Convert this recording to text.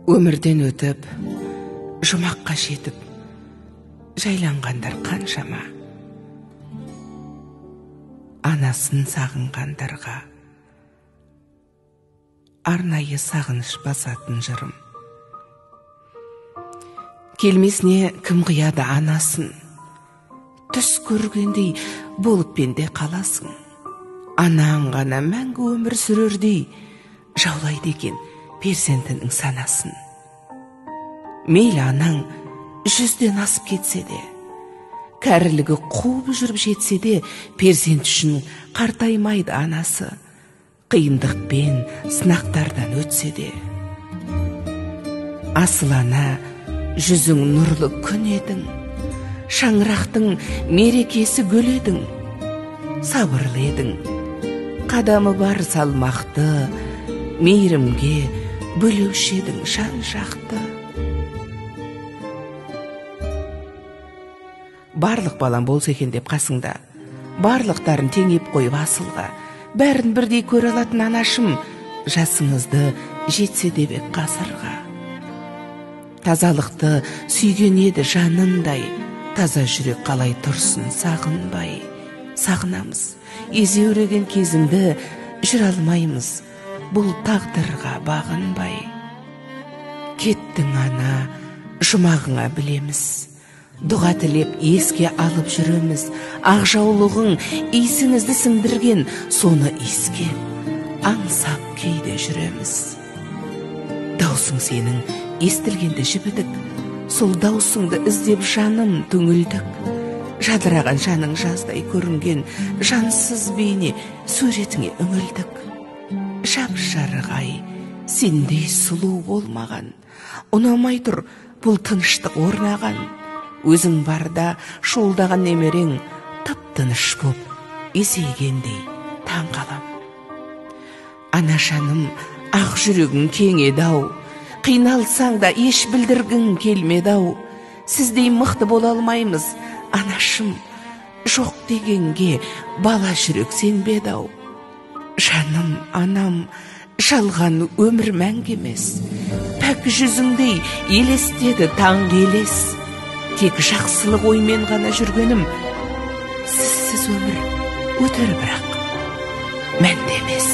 Өмірден өтіп, жұмаққа жетіп, жайланғандар қаншама. Анасын сағынғандарға арнайы сағыныш басатын жырым. Келмесіне кім қияды анасын, түс көргендей болып пенде қаласың. Анаң ғана мәңгі өмір сүрердей жаулайды екен перзентінің санасын. Мейлі анаң 100-ден асып кетсе де, кәрілігі қуып жүріп жетсе де, перзент үшін қартаймайды анасы, қиындықпен сынақтардан өтсе де. Асыл ана, жүзің нұрлы күн едің, шаңырақтың мерекесі гүл едің, сабырлы едің, қадамы бар салмақты, мейірімге бөлеуші едің жан жақты. Барлық балам болса екен деп қасыңда, барлықтарын теңеп қойып асылға, бәрін бірдей көре алатын анашым, жасыңызды жетсе деп қасырға. Тазалықты сүйген еді жанындай, таза жүрек қалай тұрсын сағынбай. Сағынамыз, езеуреген кезіңді жүре алмаймыз, бұл тағдырға бағынбай. Кеттің ана, жұмағыңа білеміз, дұға тілеп еске алып жүреміз. Ақ жаулығың иісіңізді сіңдірген, соны иіскеп, аңсап кейде жүреміз. Даусың сенің естілгенде жібідік, сол даусыңды іздеп жаным түңілдік. Жадыраған жаның жаздай көрінген, жансыз бейне суретіңе үңілдік. Жап-жарық ай, сендей сұлу болмаған, ұнамай тұр бұл тыныштық орнаған. Өзің барда шуылдаған немерең тып-тыныш боп есейгендей таң қалам. Анашаным, ақ жүрегің кең еді-ау, қиналсаң да еш білдіргің келмеді-ау. Сіздей мықты бола алмаймыз, анашым, жоқ дегенге бала жүрек сенбеді-ау. Жаным, анам, жалған өмір мәңгі емес, пәк жүзіңдей елестеді таңғы елес. Тек жақсылық оймен ғана жүргенім, сізсіз өмір өтер бірақ мәнді емес.